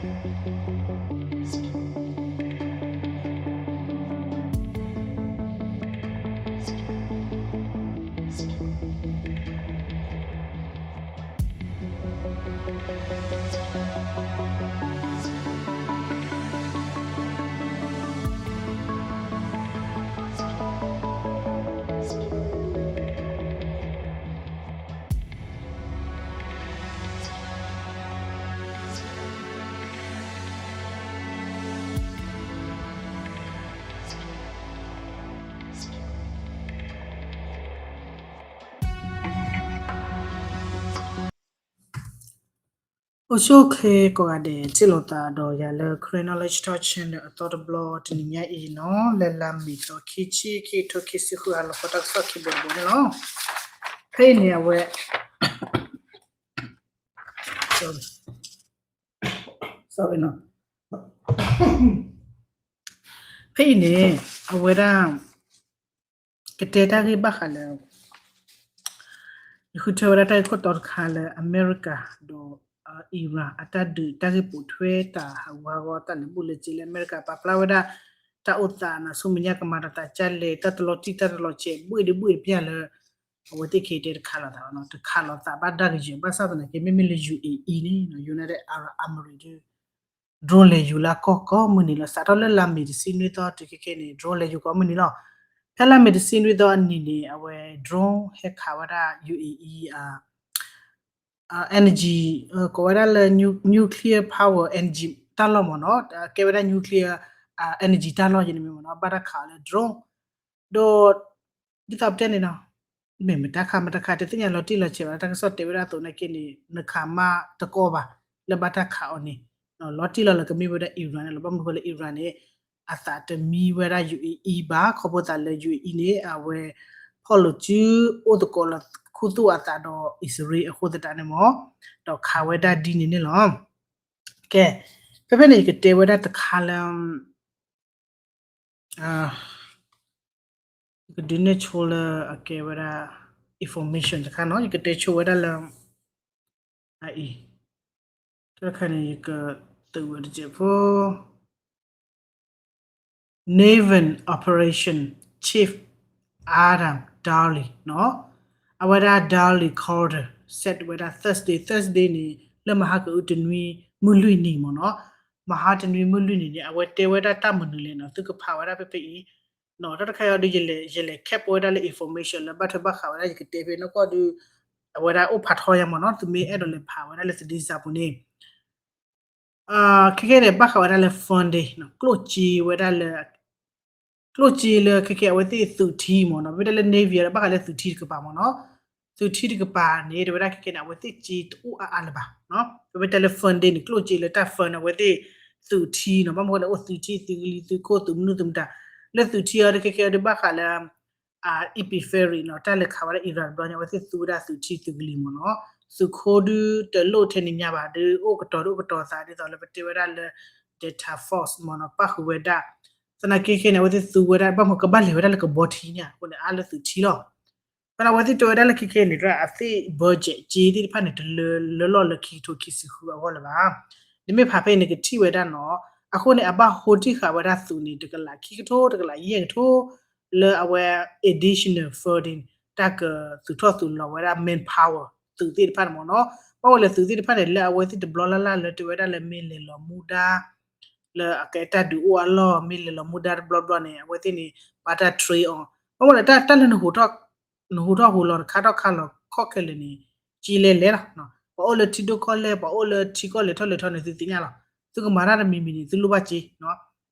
အိၣ်ဆူၣ်အိၣ်ချ့ကိးဂၤဒဲး ထံၣ်လိာ်သးဒီးယၤလၢ Karen Knowledge Talk Channel အသီတဘျီတနံၤညါအံၤနီၤ, လၢလါမ့ၤသီ ခံဆံခံ ခံကထိခံဆံဃု အလီၤခီတၢ်ကစီၣ်ခံဘိတဘိန့ၣ်လီၤ. ဖဲအံၤန့ၣ်အဝဲ ဖဲအံၤန့ၣ် အဝဲဒၣ် ကတဲတၢ်ဂ့ၢ်ဘၣ်ဃးလၢ ယဃုထၢဝဲဒၣ်တၢ်ဂ့ၢ်ခိၣ်တီတခါလၢအမဲရကၤဒီး Iran အတၢ်ဒုးတၢ်ဂ့ၢ်ပိာ်ထွဲတၢ်ဟးဂူာ်ဟးဂီၤ တၢ်လဲၤဘူၣ်လဲၤစ့လၢအမဲရကၤပာ်ဖျါဝဲဒၣ် တၢ်အိၣ်သးန့ၣ် ဆူမဲာ်ညါကမၤဒီးသးကၢ်လဲၣ် တၢ်တလီၤတံၢ်တၢ်တလီၤဆဲး ဘှ့ၣ်ဒံးဘှ့ၣ်တပျၢ်လၢ အဝဲသ့ၣ်ခဲအံၤတဲတခါလိာ်သး တခးလိာ်သးဘၣ်ဒၣ်ကယဲၢ် ဘၣ်ဆၣ်သနာ်က့ မ့မ့ၢ်လၢ ယူၣ်အ့အံၤ န့ၣ် United Arab Emirates ဒုး drone လဲၤယူၤလၢအကီၢ်ကိးမုၢ်နံၤလီၤ. စးထီၣ်လၢလါမ့ၤတဆံနွံသီတုၤခဲခဲန့ၣ် drone လဲၤယူၤကိးမုၢ်နံၤလီၤ. ဖဲလါမ့ၤတဆံနွံသီအနံၤန့ၣ် အဝဲ drone ဟဲခးဝဲဒၣ် ယူၣ်အ့အံၤ energy ကိးဝဲဒၣ်လၢ nuclear power energy တၢ်လီၢ်မ့ၢ်နီၤ, ကဲဝဲဒၣ် nuclear energy တၢ်လီၢ်ယဲန့ၣ်မ့ၢ်နီၤ, ဘၣ်တၢ်ခးအီၤလၢ drone ဒီး ဒ်သိးပတဲန့ၣ်နီၤ, မ့ၢ်မတၤခးမတၤခး တသ့ၣ်ညါလီၤတံၢ်လီၤဆဲးဘၣ် တၢ်ကစီၣ်တဲဝဲဒၣ်အသိးနာ်က့န့ၣ် နခးမးတကီဘၣ် လၢဘၣ်တၢ်ခးအီၤန့ၣ်, လီၤတံၢ်လီၤလၢကမ့ၢ်ဝဲဒၣ် Iran န့ၣ်လီၤ. ဘၣ်မနုၤဃိလၢ Iran န့ၣ် အသးတမံဝဲဒၣ် ယူၣ်အ့အံၤ ဘၣ် ခီဖျိသးလၢ ယူၣ်အ့အံၤ န့ၣ် အဝဲ ဖီၣ်လိာ်စု အိၣ်သကိးလၢခူသူၣ်အသးဒီး အံၣ်စရ့လးအဃိသတးန့ၣ်မ့ၢ်, ဒီးခးဝဲဒၣ်ဒ်န့ၣ်န့ၣ်လီၤ. ကဲ, ဖဲဖဲန့ၣ် ယကတဲဝဲဒၣ်တခါလၢ ယကဒုးနဲၣ်ဆိလၢအကဲဝဲဒၣ် information တခါနီၤ, ယကတဲဆိဝဲဒၣ်လၢ အအံၤ, တၢ်တခါန့ၣ် ယကသုးဝဲတစဲးဖိ Naval Operation Chief Adam Dawley နီၤ, အဝဲဒၣ် Dawley Calder said ဝဲဒၣ် Thursday, Thursday န့ၣ် လၢမဟါကအုတနွံမုၢ်လွံၢ်နံၤမ့ၢ်နီၤ, မဟါတနွံမုၢ်လွံၢ်နံၤန့ၣ် အဝဲတဲဝဲဒၣ်တၢ်မနုၤလဲၣ်နီၤ, သုကဖးဝဲဒၣ်ဖဲဖဲအံၤ နီၤ, တၢ်တခါအံၤဒီး ယလဲၤ ယလဲၤ cap ဝဲဒၣ်လၢ information လၢဘၣ်ထွဲဘၣ်ဃးဝဲဒၣ် ယကတဲဖဲနီၢ်ကီၢ်ဒုး အဝဲဒၣ်အိၣ်ဖးထီညါမ့ၢ်နီၤ, သုမ့ၢ်အဲၣ်ဒိးလဲၤဖးဝဲဒၣ်လၢသဒံစၢ်ပူၤန့ၣ် ခဲခဲန့ၣ် ဘၣ်ဃးဝဲဒၣ်လၢ funding နီၤ, ကျိၣ်စ့ဝဲဒၣ်လၢ ကျိၣ်စ့လၢခဲခဲအဝဲသ့ၣ်သုးထံမ့ၢ်နီၤ, မ့ၢ်တဲလၢ Navy ဒီးဘၣ်ဃးလၢသုးထံတကပၤမ့ၢ်နီၤ, သုးထံတကပၤန့ၣ် တဲဝဲဒၣ်ခဲခဲန့ၣ် အဝဲသ့ၣ်စ့တအိၣ်အါအါလၢၤဘၣ်, ပမ့ၢ်တဲလၢ funding န့ၣ် ကျိၣ်စ့လၢတၢ် fund အဝဲသ့ၣ်သုးထံနီၤ, ဘၣ်မနုၤဃိန့ၣ် အိၣ်သုးထံ သုးကလံၤ သုးခိၣ် သုးမနုၤသုးမတၤ, လၢသုးထံအံၤဒီးခဲခဲအံၤဒီးဘၣ်ဃးလၢ Epic Fury နီၤ, တၢ်လဲၤခးဝဲဒၣ် Iran တဘျီန့ၣ် အဝဲသ့ၣ်သူဝဲဒၣ်သုးထံသုးကလံၤမ့ၢ်နီၤ, သုးခိၣ်ဒုးတလိၣ်ထဲန့ၣ်ညါဘၣ်ဒီး အိၣ်ကတီၤဒုးအိၣ်ကတီၤသး ဒ်သိးလၢပတဲဝဲဒၣ်လၢ Delta Force မ့ၢ်နီၤ, ပၣ်ဃုာ်ဝဲဒၣ်, သနာ်က့ခဲန့ၣ် အဝဲသ့ၣ်သူဝဲဒၣ် ဘၣ်မနုၤကဘၣ်လဲၤဝဲဒၣ်လၢကဘီထံန့ၣ် အဃိန့ၣ် အါလၢသုးထံလီၤ. ဖဲန့ၣ် အဝဲသ့ၣ်တဲဝဲဒၣ်လၢခဲခဲန့ၣ် အသ့ၣ် budget စ့သ့ၣ်တဖၣ်န့ၣ် တလၢလၢလီၢ်လၢခံကထိခံဆံဃုအဂီၢ်လၢၤဘၣ်. နမ့ၢ်ဖးဖဲအံၤန့ၣ် ကထံၣ်ဝဲဒၣ်နီၤ, အဃိန့ၣ် အဘၣ်ဟိထံၣ်ဃာ်ဝဲဒၣ်သုးန့ၣ် တကလးခံကထိ တကလးယဲၢ်ကထိ လၢအဝဲ additional funding တၢ်ကသုးထီၣ်သုးလီၤဝဲဒၣ် manpower သုးသ့ၣ်တဖၣ်န့ၣ်မ့ၢ်နီၤ, ဘၣ်ဝဲလၢသုးသ့ၣ်တဖၣ်န့ၣ် လၢအဝဲသ့ၣ်တဘျီလၢ်လၢ်လၢတဲဝဲဒၣ်လၢမ့ၢ်လဲၤလီၤမူဒါ လၢအကဲတၢ်ဒုးအိၣ်အလီၢ် မ့ၢ်လဲၤလီၤမူဒါတဘျီဘျီန့ၣ် အဝဲသ့ၣ်န့ၣ် ဘၣ်တၢ် train အီၤ, ဘၣ်ဝဲလၢတၢ်လၢ နဟူးထီၣ်ဟူးလီၤတခါထီၣ်ခါလီၤခီၣ်ခဲလၢာ်န့ၣ် စ့လဲၤလဲၤလီၤ, ပှၤအိၣ်လၢထံဒိၣ်ကီၢ်လဲၢ် ပှၤအိၣ်လၢထံကီၢ်လဲၤထီၣ်လဲၤထီန့ၣ် သုသ့ၣ်ညါလီၤ, သုကမၤတၢ်တမံၤမံၤန့ၣ် သုလိၣ်ဘၣ်စ့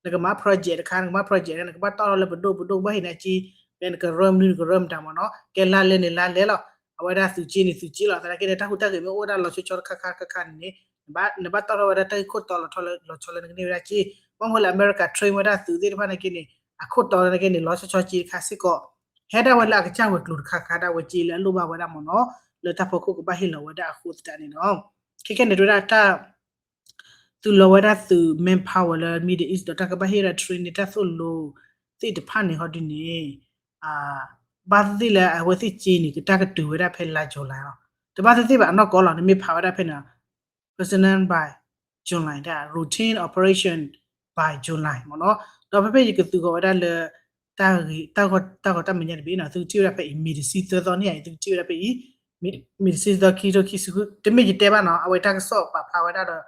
နကမၤ project တခါ နကမၤ project တခါ နကဘၣ်တီၢ်ထီၣ်လၢပဒိၣ်ပဒိၣ် ကဘၣ်ဟ့ၣ်နၤစ့, ဖဲနကရၢမနုၤ နကရၢမတၤမ့ၢ်နီၤ, ကဲလါလဲန့ၣ်လါလဲလီၤ, အဝဲဒၣ်သုးစ့န့ၣ် သုးစ့လီၤ, သနာ်က့န့ၣ် တၢ်ဟူးတၢ်ဂဲၤမ့ၢ်အိၣ်ဝဲဒၣ်လီၤဆီဆီတခါခါတခါခါန့ၣ်န့ၣ် နဘၣ်တီၢ်ထီၣ်ဝဲဒၣ်တၢ်ဂ့ၢ်ခိၣ်တီလီၤဆီလၢ လီၤဆီလၢနကန့ၢ်ဝဲဒၣ်စ့, ဘၣ်မနုၤလၢအမဲရကၤ train ဝဲဒၣ်သုးသ့ၣ်တဖၣ်နာ်က့န့ၣ် အခိၣ်တီနာ်က့န့ၣ် လီၤဆီဆီစ့တခါစ့ၢ်ကီး ဟဲဒၣ်ဝဲလၢအကစၢ်ဝဲၤကျိၤတခါခါဒၣ်ဝဲစ့လၢအလိၣ်ဘၣ်ဝဲဒၣ်မ့ၢ်နီၤ, လၢတၢ်ဖီခိၣ်ကဘၣ်ဟ့ၣ်လီၤဝဲဒၣ်အဃိသတးန့ၣ်လီၤ. ခဲခဲန့ၣ် တဲဝဲဒၣ်တၢ် သုးလီၤဝဲဒၣ်သုး manpower လၢ Middle East ဒီးတၢ်ကဘၣ်ဟ့ၣ်ဝဲဒၣ် train န့ၣ်တၢ်သိၣ်လိသ့ၣ်တဖၣ်န့ၣ်ဟီဒုန့ၣ် ဘၣ်သ့ၣ်သ့ၣ်လၢအဝဲသ့ၣ်စ့န့ၣ် ကတၢ်ကတုၤဝဲဒၣ်ဖဲလါ July လီၤ. တဘၣ်သ့ၣ်သ့ၣ်ဘၣ်အနီၢ်ကီၢ်လီၤ, နမ့ၢ်ဖးဝဲဒၣ်ဖဲန့ၣ် President Bi- July ဒၣ် routine operation by July မ့ၢ်နီၤ. ဒီးဖဲဖဲယကသုးဂီၤဝဲဒၣ်လၢ တၢ်ဂီၤတၢ်မဲာ်ညါတဘ့ၣ်နီၤ သုကထံၣ်ဝဲဒၣ်ဖဲအံၤ မ့ၢ်တဆံသၢသီန့ၣ် သုကထံၣ်ဝဲဒၣ်ဖဲအံၤ မ့ၢ်တဆံသၢ ခံကထိခံဆံဃု တမ့ၢ်ယတဲဘၣ်နီၤ အဝဲတၢ်ကစီၣ်ပာ်ဖျါဝဲဒၣ်ဒီး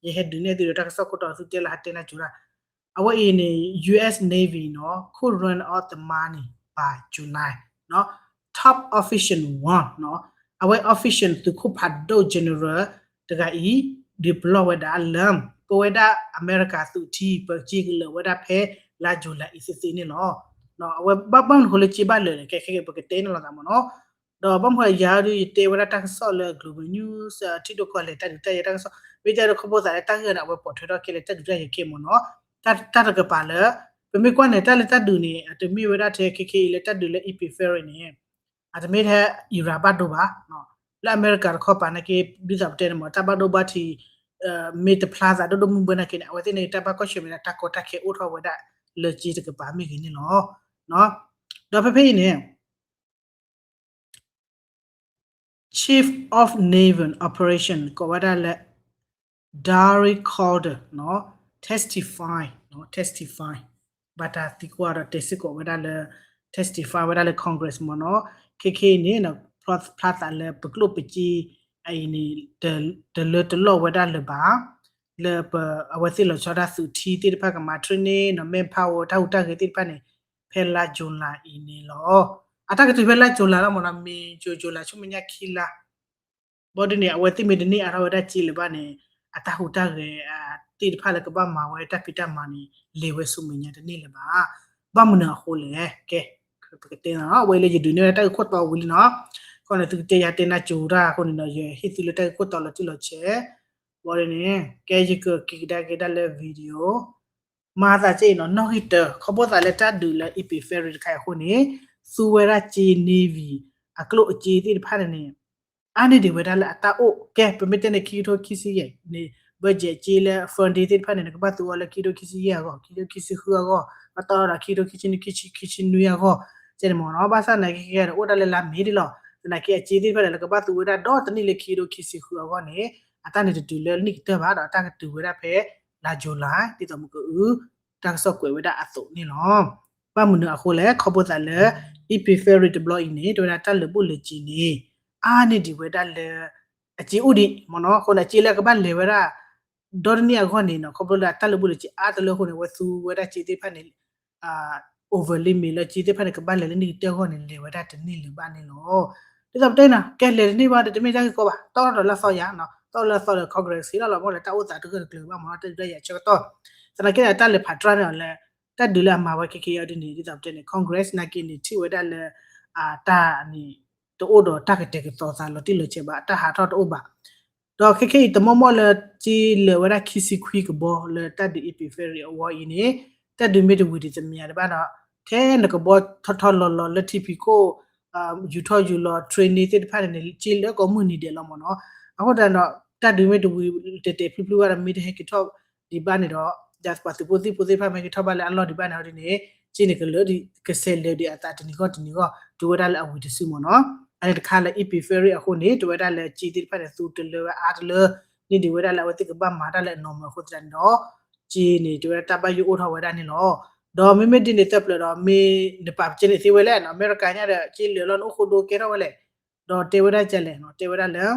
ယဟဲဒုးနဲၣ်သုဒီးတၢ်ကစီၣ်ခိၣ်တီ သုတဲလၢဟးတဲနၢ်ကၠိတၢ် အဝဲအံၤန့ၣ် US Navy နီၤ could run out the money by July နီၤ top official one နီၤ အဝဲ official သုးခိၣ်ဖးဒိၣ် general တဂၤအံၤ deploy ဝဲဒၣ်လၢ ပဝဲဒၣ်အမဲရကၤသုးထံ ပစ့ကလၢာ်ဝဲဒၣ်ဖဲလါ July အံၤသ့သ့န့ၣ်လီၤ. အဝဲဘၣ်ဘၣ်မနုၤဃိလၢစ့ဘၣ်လၢာ်န့ၣ် ခဲခဲပကတဲန့ၣ်လီၤသးမ့ၢ်နီၤ. ဒီးဘၣ်မနုၤဃိယၤဒီး ယတဲဝဲဒၣ်တၢ်ကစီၣ်လၢ Global News ထံၣ်ဒိၣ်ကီၢ်လဲၢ်တၢ်ဒုးတၢ်ယၤတၢ်ကစီၣ် မ့ၢ်တဲဒီးခီဖျိသးလၢတၢ်ဂ့ၢ်န့ၣ် အဝဲပိာ်ထွဲထီၣ်ခဲလၢာ်တၢ်ဒုးတၢ်ယၤခဲမ့ၢ်နီၤ. တၢ်တကပၤလၢ ပမ့ၢ်ကွၢ်န့ၣ် တၢ်လၢတၢ်ဒုးန့ၣ် အတမ့ၢ်ဝဲဒၣ်ထဲခဲခဲအံၤလၢတၢ်ဒုးလၢ Epic Fury န့ၣ် အတမ့ၢ်ထဲ Iran ဘၣ်ဒိဘၣ် လၢအမဲရကၤတခီပၤနာ်က့ ဒ်သိးပတဲန့ၣ်မ့ၢ် တၢ်ဘၣ်ဒိဘၣ်ထံး မ့ၢ်တဖျါသးဒိၣ်ဒိၣ်မုၢ်မုၢ်နာ်က့န့ၣ် အဝဲသ့ၣ်န့ၣ် တၢ်ဘၣ်ကွၢ်ဆၢၣ်မဲာ်ဒၣ်တၢ်ကီတၢ်ခဲအိၣ်ထီၣ်ဝဲဒၣ်လၢစ့တကပၤမ့ၢ်ဂ့ၤန့ၣ်လီၤ. ဒီးဖဲဖဲအံၤန့ၣ် Chief of Naval Operation ကိးဝဲဒၣ်လၢ Darren Calder နီၤ testify နီၤ testify ဘၣ်တၢ်သံကွၢ်ဒီးတဲစ့ၢ်ကီးဝဲဒၣ်လၢ testify ဝဲဒၣ်လၢ Congress မ့ၢ်နီၤ ခဲခဲအံၤန့ၣ် ဖျါသးလၢပကျိၣ်ပစ့အံၤန့ၣ် တလၢတလီၢ်ဝဲဒၣ်လၢၤဘၣ် လၢပ အဝဲသ့ၣ်လီၤဆီဒၣ်သုးထံသ့ၣ်တဖၣ်ကမၤ training နီၤ manpower တၢ်ဟူးတၢ်ဂဲၤသ့ၣ်တဖၣ်န့ၣ် ဖဲလါ July အံၤန့ၣ်လီၤ. အတၢ်ကတုၤဖဲလါ July လီၤမ့ၢ်နီၤ May June July ဆူမဲာ်ညါခံလါ ဘၣ်ဒ်န့ၣ် အဝဲသ့ၣ်မ့ၢ်တန့ၢ်အါထီၣ်ဝဲဒၣ်စ့လၢၤဘၣ်န့ၣ် အတၢ်ဟူးတၢ်ဂဲၤသ့ၣ်တဖၣ်လၢကဘၣ်မၤဝဲတၢ်ဖံးတၢ်မၤန့ၣ် လဲၤဝဲဆူမဲာ်ညါတန့ၢ်လၢၤဘၣ်. ဘၣ်မနုၤအဃိလဲၣ် ကဲ ပကတဲနီၤ အဝဲလၢယဒုးနဲၣ်ဝဲဒၣ်တၢ်ဂ့ၢ်ခိၣ်တီဝံၤလံနီၤ ခီန့ၣ်သုကတဲယၤတဲနၢ်ကၠိတၢ်အဃိန့ၣ်ဒီး ယဟ့ၣ်သုလၢတၢ်ဂ့ၢ်ခိၣ်တီလီၤတံၢ်လီၤဆဲး ဘၣ်ဒ်န့ၣ် ကဲယကက့ၤကဒါက့ၤဒၣ်လၢ video မၤသးကဲအံၤနီၤ နီၣ်ဂံၢ်တၢ ခီဖျိသးလၢတၢ်ဒုးလၢ Epic Fury တခါအံၤအဃိန့ၣ် သူဝဲဒၣ်စ့ Navy အကျိၣ်အစ့သ့ၣ်တဖၣ်န့ၣ်န့ၣ် အါန့ၢ်ဒံးဝဲဒၣ်လၢအတၢ်အိၣ် ကဲ ပမ့ၢ်တဲန့ၣ် ခံကထိခံဆံယဲၢ်န့ၣ် budget စ့လၢ funding သ့ၣ်တဖၣ်န့ၣ် နကဘၣ်သူအီၤလၢခံကထိခံဆံယဲၢ်အဂီၢ် ခံကထိခံဆံဃုအဂီၢ် အတီဒီးခံကထိခံဆံနွံ ခံဆံခံဆံနွံအဂီၢ် ကဲန့ၣ်မ့ၢ်နီၤ ဘၣ်ဆၣ်သနာ်က့ခဲခဲန့ၣ် အိၣ်ဒၣ်လၢလါမ့ၤဒ်လီၤ သနာ်က့အစ့သ့ၣ်တဖၣ်န့ၣ် နကဘၣ်သူဝဲဒၣ်ဒီတနံၣ်လၢခံကထိခံဆံဃုအဂီၢ်န့ၣ် အတၢ်န့ၣ်တတုၤလၢနံၣ်ကတၢၢ်ဘၣ်ဒီး အတၢ်ကတုၤဝဲဒၣ်ဖဲလါ July ဒ်သိးမ့ၢ်ကအု တၢ်ကစီၣ်ကွဲးဝဲဒၣ်အသိးန့ၣ်လီၤ. ဘၣ်မနုၤအဃိလဲၣ် ခီဖျိသးလၢ Epic Fury တဘျီအံၤန့ၣ် တဲဝဲဒၣ်တၢ်လၢာ်ဘူၣ်လၢာ်စ့ၤန့ၣ် အါန့ၢ်ဒံးဝဲဒၣ်လၢ အစ့အိၣ်ဒံးမ့ၢ်နီၤ အဃိန့ၣ် အစ့လၢကဘၣ်လဲၤဝဲဒၣ် ဒီတနံၣ်အဂီၢ်န့ၣ်နီၤ ခီဖျိလၢတၢ်လၢာ်ဘူၣ်လၢာ်စ့ၤအါတလၢအဃိန့ၣ် အဝဲသူဝဲဒၣ်စ့သ့ၣ်တဖၣ်န့ၣ် over limit လၢစ့သ့ၣ်တဖၣ်န့ၣ် ကဘၣ်လဲၤလၢနံၣ်ကတၢၢ်အဂီၢ်န့ၣ် လဲၤဝဲဒၣ်တန့ၢ်လၢၤဘၣ်န့ၣ်လီၤ. ဒ်သိးပတဲနီၤ ကဲလဲၤတန့ၢ်ဘၣ်ဒီး တမ့ၢ်တၢ်ဂ့ၢ်ကီဘၣ် တီၢ်ထီၣ်ဒီးလၢအသီယၤနီၤ တီၢ်ထီၣ်လၢအသီဒီး Congress ဟ့ၣ်လီၤလီၤမ့ၢ်လၢ တၢ်အိၣ်သးတဂၢၢ်တကျၢၤဘၣ်မ့ၢ်နီၤ တၢ်ဒုးတၢ်ယၤဆၢကတီၢ် သနာ်က့ဒီးတၢ်လဲၤဖးတြၢ်န့ၣ်လၢ တၢ်ဒုးလၢအမၤဝဲခဲခဲအံၤဒ်န့ၣ် ဒ်သိးပတဲန့ၣ် Congress နာ်က့န့ၣ် ထံၣ်ဝဲဒၣ်လၢ တၢ်န့ၣ် တအိၣ်ဒီးတၢ်ကတဲာ်ကတီၤသးလီၤတံၢ်လီၤဆဲးဘၣ် တၢ်ဟးထီၣ်တအိၣ်ဘၣ် ဒီးခဲခဲအံၤတမီၢ်မီၢ်လၢစ့လၢာ်ဝဲဒၣ်ခံဆံခွံကဘီလၢတၢ်ဒုး Epic Fury အဝီအံၤန့ၣ် တၢ်ဒုးမ့ၢ်တဝံၤဒံးသမံးယါတဘၣ်ဒီး ထဲနကဘီထီထီလီၤလီၤလၢထံဖံးခိၣ် ယူၤထီၣ်ယူၤလီၤ training သ့ၣ်တဖၣ်န့ၣ်န့ၣ် စ့လၢာ်ကိးမုၢ်နံၤဒဲးလီၤမ့ၢ်နီၤ အဃိသတးဒီး တၢ်ဒုးမ့ၢ်တဝံၤတဲာ်တဲာ်ဖျုဖျုဘၣ်ဒီး မ့ၢ်တဟဲက့ၤထီၣ်ဒံးဘၣ်န့ၣ်ဒီး ဒ်ပှၤသုးဖိသံၣ်ဖိသ့ၣ်တဖၣ်မ့ၢ်က့ၤထီၣ်ဘၣ်လၢအလီၢ်ဒံးဘၣ်န့ၣ်အီၤဒ်န့ၣ် စ့န့ၣ်ကလၢာ်ဒံး ကဆဲးလၢာ်ဒံးအသးတနံၤဂီၢ်တနံၤဂီၢ် တုၤဝဲဒၣ်လၢအဝံၤတစုမ့ၢ်နီၤ အန့ၣ်တခါလၢ Epic Fury အဃိန့ၣ် တဝဲဒၣ်လၢစ့သ့ၣ်တဖၣ်န့ၣ် သူတလၢဝဲအါတလၢ န့ၢ်ဒံးဝဲဒၣ်လၢအဝဲသ့ၣ်ကဘၣ်မၤတၢ်လၢအ normal အဃိသတးန့ၣ်ဒီး စ့န့ၣ် တဝဲဒၣ်တၢ်ဘၣ်ယိၣ်အိၣ်ထီၣ်ဝဲဒၣ်န့ၣ်လီၤ. ဒီးမ့မ့ၢ်ဒ်န့ၣ် သၢပျၢၤဒီး မ့ၢ်နပာ်ပကဲန့ၣ်သ့ဝဲလဲၣ်နီၤ အမဲရကၤညါဒီး စ့လၢာ်လီၤနအိၣ်ဃိဒိကဲထီၣ်ဝဲလဲၣ် ဒီးတဲဝဲဒၣ်ကလဲၣ်နီၤ တဲဝဲဒၣ်လၢ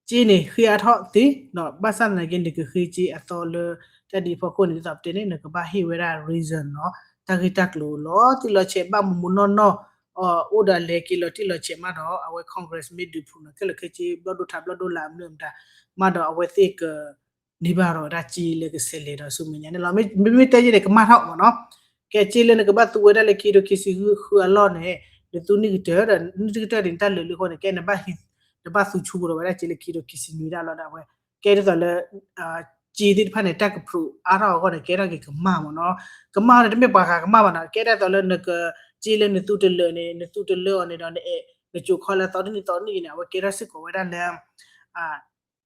စ့န့ၣ် ဃ့အါထီၣ်သ့ ဒီးဘၣ်ဆၣ်သနာ်က့ နကဃ့စ့အသီလၢ တၢ်ဒ်အဖီခိၣ်န့ၣ် ဒ်သိးပတဲန့ၣ် နကဘၣ်ဟ့ၣ်ဝဲဒၣ် reason နီၤ တၢ်ဂ့ၢ်တၢ်ကျိၤလီၤတံၢ်လီၤဆဲးဘၣ်မူမူနီၢ်နီၢ် အိၣ်ဒီးလဲၤက့ၤလီၤတံၢ်လီၤဆဲးမးဒီး အဝဲ Congress မ့ၢ်ဒုးဖုးနီၤ ခဲလၢာ်ခဲဆ့ ဘျီၣ်ဒိၣ်ထးဘျီၣ်ဒိၣ်လၢအမနုၤမတၤ မးဒီးအဝဲသ့ၣ်က န့ၢ်ဘၣ်ဒီးဝဲဒၣ်စ့လၢကဆဲးလဲၤဒီးဆူမဲာ်ညါန့ၣ်လီၤ. မ့မ့ၢ်တဲယဲန့ၣ် ကမၣ်ထီၣ်မ့ၢ်နီၤ ကဲစ့လၢနကဘၣ်သူဝဲဒၣ်လၢခံကထိခံဆံဃုအလီၢ်န့ၣ် နသူနံၣ်ကတၢၢ်ဒီး နံၣ်ကတၢၢ်န့ၣ် တၢ်လၢာ်လံအဃိန့ၣ် ကဲနဘၣ် နဘၣ်သူဆူၣ်ဒီးဝဲဒၣ်စ့လၢခံကထိခံဆံနွံဒၣ်လီၤဒီးအဝဲ ကဲဒ်သိးလၢ စ့သ့ၣ်တဖၣ်န့ၣ် တၢ်ကဖျိးအါထီၣ်အဂီၢ်န့ၣ် ကဲထီၣ်က့ၤကမၣ်မ့ၢ်နီၤ ကမၣ်အီၤန့ၣ် တမ့ၢ်ပှၤဂၤကမၣ်ဘၣ်နီၤ ကဲဒ်သိးလၢနက စ့လၢနသူတလၢာ်န့ၣ် နသူတလၢာ်အီၤန့ၣ်ဒီး နအဲၣ် နကိၤခီလၢသီတနံၣ်သီတနံၣ်အံၤန့ၣ် အဝဲကဲထီၣ်စ့ၢ်ကီးဝဲဒၣ်လၢ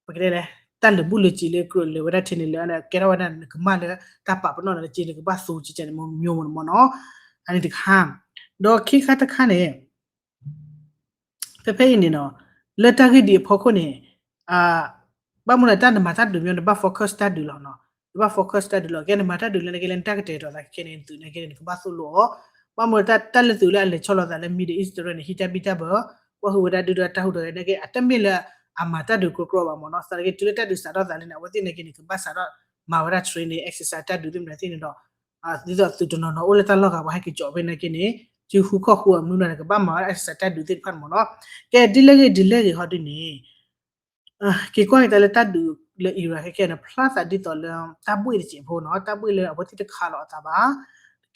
ပကတဲလဲၣ် တၢ်လၢာ်ဘူၣ်လၢာ်စ့ၤလၢကြၢးလၢာ်ဝဲဒၣ်ထဲန့ၣ်လၢ ကဲထီၣ်ဝဲဒၣ်နကမၣ်လၢတၢ်ပာ်ပနီၣ်န့ၣ် စ့နကဘၣ်သူကဲန့ၣ်မ့ၢ်မ့ၢ်မ့ၢ်နီၤ အန့ၣ်တခါ ဒီးခံခါတခါန့ၣ် ဖဲဖဲအံၤန့ၣ်နီၤ လၢတၢ်ဂ့ၢ်ဒ်အဖီခိၣ်န့ၣ် အ ဘၣ်မနုၤလဲၣ် တၢ်နမၤတၢ်ဒုးမ့ၢ် နဘၣ် focus တၢ်ဒုးလီၤနီၤ, နဘၣ် focus တၢ်ဒုးလီၤ. ကဲ နမၤတၢ်ဒုးလၢနကဲလၢနတၢ်ကတဲာ်ကတီၤသးခဲခဲန့ၣ် နသုးနာ်က့န့ၣ် နကဘၣ်သိၣ်လိအီၤ. ဘၣ်မနုၤလဲၣ် တၢ်လၢသုးလၢအလဲၤဆီလီၤသးလၢ Middle East တရၢန့ၣ် ဟံးတၢ်ဘံၣ်တၢ်ဘၢ, ကွၢ်ဟုၣ်ဝဲဒၣ်ဒုၣ်ဒါတၢ်ဟူးတဂဲၤနာ်က့ အတမ့ၢ်လၢအမၤတၢ်ဒုးကြီကြီဘၣ်မ့ၢ်နီၤ. သနာ်က့ တုၤလၢတၢ်ဒုးစးထီၣ်သးလံန့ၣ် အဝဲသ့ၣ်နာ်က့န့ၣ် ကဘၣ်စးထီၣ်မၤဝဲဒၣ် training exercise တၢ်ဒုးသ့ၣ်မနုၤသ့ၣ်န့ၣ်ဒီး ဒ်သိးသုးတနီၤနီၤအိၣ်လၢတၢ်လီၢ်ဂၤ ပှၤဟဲက့ၤကၠီၣ်ဖဲနာ်က့န့ၣ် စုဃုခီၣ်ဃုအမုၢ်နၤန့ၣ် ကဘၣ်မၤဝဲဒၣ် exercise တၢ်ဒုးသ့ၣ်တဖၣ်န့ၣ်မ့ၢ်နီၤ. ကဲ ဒ်လဲၣ်ဂ့ၤဒ်လဲၣ်ဂ့ၤဟီဒ်န့ၣ် က့ၤကွၢ်က့ၤတၢ်လၢတၢ်ဒုးလၢ Iran ခဲခဲန့ၣ် ဖျါသးဒ်သိးလၢ တၢ်ဘှ့ၣ်တစဲးဖိနီၤ, တၢ်ဘှ့ၣ်လၢအဝဲသ့ၣ်တခးလီၤအသးဘၣ်.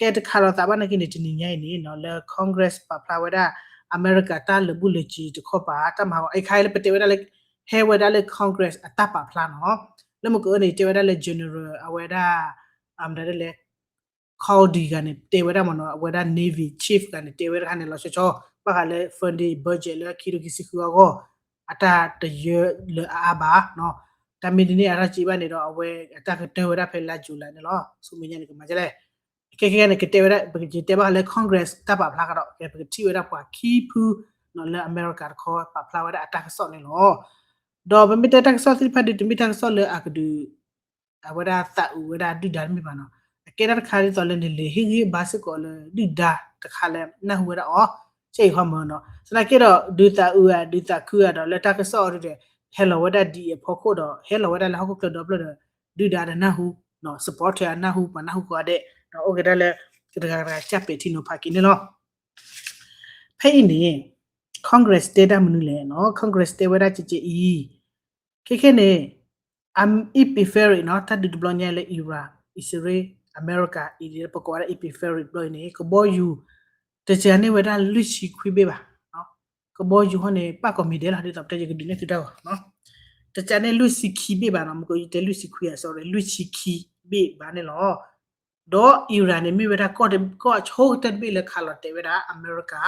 ကဲတခးလီၤသးဘၣ်နာ်က့န့ၣ် တနံၤညါအံၤန့ၣ်နီၤ လၢ Congress ပာ်ဖျါဝဲဒၣ် အမဲရကၤတၢ်လၢာ်ဘူၣ်လၢာ်စ့ၤတခီပၤ တၢ်မၤဟီ အခါလၢပတဲဝဲဒၣ်လၢ ဟဲဝဲဒၣ်လၢ Congress အတၢ်ပာ်ဖျါနီၤ. လၢမုၢ်ကအၢန့ၣ် တဲဝဲဒၣ်လၢ general အဝဲဒၣ် မတၤဒ်လဲၣ် Cody ဂၤန့ၣ် တဲဝဲဒၣ်မ့ၢ်နီၤ, အဝဲဒၣ် Navy Chief ဂၤန့ၣ် တဲဝဲဒၣ်တခါန့ၣ် လီၤဆီဆီ ဘၣ်ဃးလၢ funding budget လၢခံထိခံဆံဃုအဂီၢ် အတၢ်တယၢလၢအအါဘၣ်, တၢ်မ့ၢ်ဒ်န့ၣ်အါထီၣ်က့ဘၣ်န့ၣ်ဒီး အဝဲအတၢ်ကတၢၢ်ဝဲဒᣣ်ဖဲလါ July န့ၣ်လီၤ. ဆူမဲာ်ညါန့ၣ် ကမၤဒ်လဲၣ်. ခဲခဲန့ၣ် ကတဲဝဲဒၣ် ပကတဲဘၣ်ဃးလၢ Congress တၢ်ပာ်ဖျါကဒီး ကဲပကထံၣ်ဝဲဒၣ်ပှၤခံဖု လၢအမဲရကၤတခီ ပာ်ဖျါဝဲဒၣ်အတၢ်ကစီၣ်န့ၣ်လီၤ. ဒီးပမ့ၢ်တဲတၢ်ကစီၣ်သ့ၣ်တဖၣ်ဒီး တမ့ၢ်တၢ်ကစီၣ်လၢအကဒုး အဝဲဒၣ်သးအုးဝဲဒၣ်ဒုၣ်ဒါတမ့ၢ်ဘၣ်နီၤ. အကဲတၢ်တခါဒ်သိးလၢနလဲၤဟ့ၣ်ဂံၢ်ဟ့ၣ်ဘါစ့ၢ်ကီးလၢဒုၣ်ဒါတခါလၢနၢ်ဟူဝဲဒၣ်အီၤ ကဲအံၤခီမ့ၢ်နီၤ. သနာ်က့ဒီး ဒုးသးအုးဧါ ဒုးသးခုဧါဒီးလၢတၢ်ကစီၣ်အီၤဒ်ဒီး ဟဲလီၤဝဲဒၣ်ဒ်အံၤအဖီခိၣ်ဒီး ဟဲလီၤဝဲဒၣ်လၢဟီၣ်ခိၣ်ချၢဒီဖျၢၣ်ဒီး ဒုၣ်ဒါဒီးနၢ်ဟူ supporter အနၢ်ဟူ ပှၤနၢ်ဟူကိးဂၤဒဲး ဒီးအိၣ်က့ၤဒၣ်လၢ ကတဂၤတဂၤကၢ်ပဲာ်ထံနီၤဖးက့ၤန့ၣ်လီၤ. ဖဲအံၤန့ၣ် Congress တဲတၢ်မနုၤလဲၣ်နီၤ, Congress တဲဝဲဒၣ်ကဲကဲအံၤ ခဲခဲန့ၣ် အ epic fairy နီၤ, တၢ်ဒုးတဘျီညါလၢ Iran, အံၣ်စရ့လး, အမဲရကၤ အံၤ ပကိးဝဲဒၣ် epic fairy တဘျီအံၤန့ၣ် ကဘီယူၤ တစှၤန့ၢ်ဝဲဒၣ်လွံၢ်ဆံခွံဘ့ၣ်ဘၣ်. ကဘီယူၤဟီန့ၣ် ပာ်ကိးမံၤဒဲးလီၤ ဒ်သိးပတဲယကဒုးနဲၣ်သုတၢ်ဂီၤ တစှၤန့ၢ်လွံၢ်ဆံခံဘ့ၣ်ဘၣ်နီၤ, မ့ၢ်ကယတဲလွံၢ်ဆံခွံ sorry လွံၢ်ဆံခံဘ့ၣ်ဘၣ်န့ၣ်လီၤ. ဒီး Iran န့ၣ် မ့ၢ်ဝဲဒၣ်ကီၢ်တဘ့ၣ် ကီၢ်အဆိကတၢၢ်တဘ့ၣ်လၢခးလီၤတဲာ်ဝဲဒၣ် အမဲရကၤ